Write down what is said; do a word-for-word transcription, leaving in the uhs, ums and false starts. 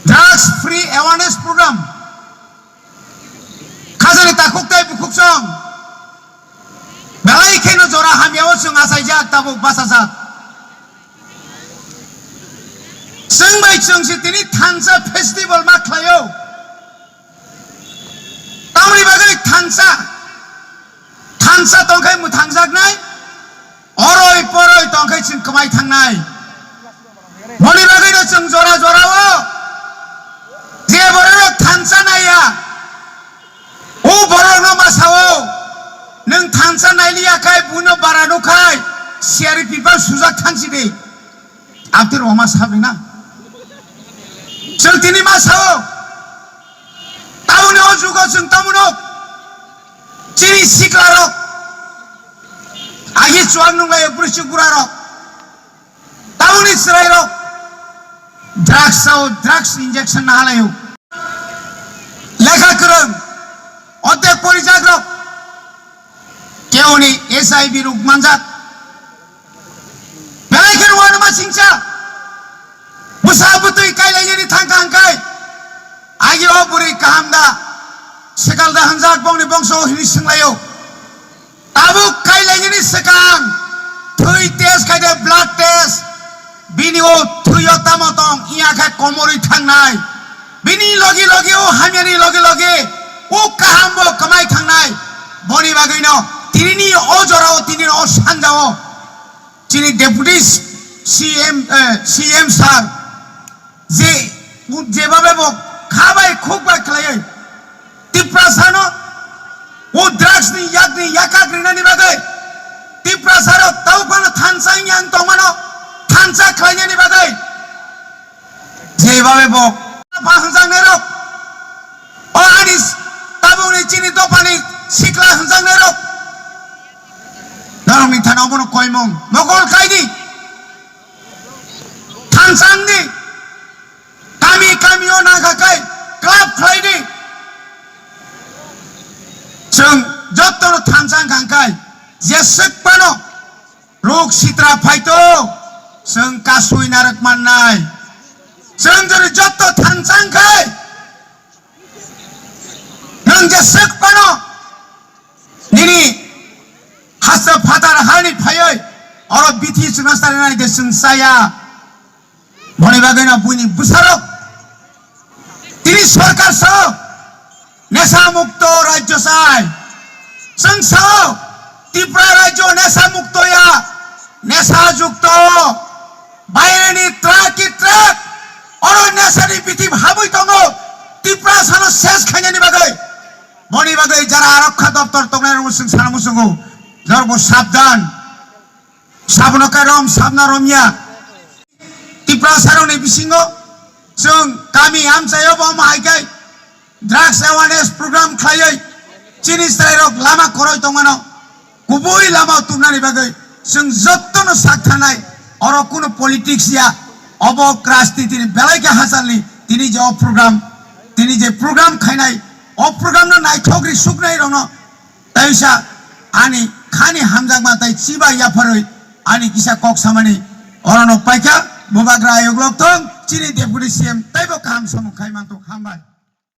Drugs free awareness program. Khajani takhuk tei bukhuk song. Belai kheno jora hamyao chwng achaijak, tabuk bachajak. Chwng bai chwng se tini thansa festival ma khlaio. Tamoni bagwi thansa, thansa tongkhai mwthangjaknai, oroi poroi tongkhai chwng kwmai thangnai. Moni bagwino chwng jora jorao je bororok thansa naiya, o borokno ma sao, nwng thansa nailiya khai buino bara nukhai, siyari pipal sujak thansi de. Abdul Rahman sabi na. Chwng tini ma sao. Tamoni o jugo chwng tamono. Chini sikla rok. Agi chuang nung lai bwrwi chuk bura rok. Tamoni chwrai rok. Drugs sao, drugs injection na halayo. Lekha kwrwng. Otek porijak rok. Keoni H I V rok manjak. Belai khe rwani ma singcha. Bwsa bwtwi kailainani thangkha hwnkhe, agi o bwrwi kaham da, swkal da hwnjak bongni bongso hwnwi swnglaio. Tabuk kailainani swkang thwi test khai de, blood test. Bini o thwio tamo tong, iya khe komorwi thangnai. Bini logi logi o hamyani logi logi o kaham bo kwmai thangnai. Boni bagwino tinini o jorao, tinini o sanjao chini Deputy C M, eh, C M sir, je, jebabe bo kha bai khuk bai khlaiwi Tiprasano o drugs ni yak ni yakak rinani bagwi, Tiprasarok tauphano thansa wngya wng tongmano thansa khlainani bagwi, jebabe bo ba hwnjaknairok, o ani tabukni chini dophani sikla hwnjaknairok, norokni thani obono koimung mokol khlai di, thansa wng di. Kami kami o nangkha kai club khlai di. Chwng jotono thansa wngkha kai, jeswk phano ruk sitra phaito, chwng kasui narwk mannai. Chwng jodi joto thansa wngkhai, nwng jeswk phano nini hasta phatar hani phaioi oro bithi chwngna sarinai de chwng chaya. Boni bagwino buini bwsarok tini sorkar sao nesa mukto rajyo chai. Chwng sao Tripura rajyo nesa mukto ya, nesa jukto, baireni truck ki truck, oro nesani bithi habwi tongo, Tripura sano ses khainani bagwi. Boni bagwi jara arokha doptor tongnai rok chwng sana muchungo, norokbo sabdan. Sabono kairom sabna romya. Tiprasarokni bisingo chwng kami amchaio bo omo hai khe drugs awareness program khlaiwi chini chwrairok lama kwrwi tongmano kubui lama tubnani bagwi chwng jottono sak thanai. Oro kunu politics ya, obo rajnitini belai khe hachalni tini je o program, tini je program khainai, o program no naithok ri suknai rokno Teisa ani khani hamjakma tei chiba yapharwi ani kisa kok samani orono paikha. Bubagra ayuk lok thung, chini Deputy C M teibo kaham samung khai manthok. Hambai.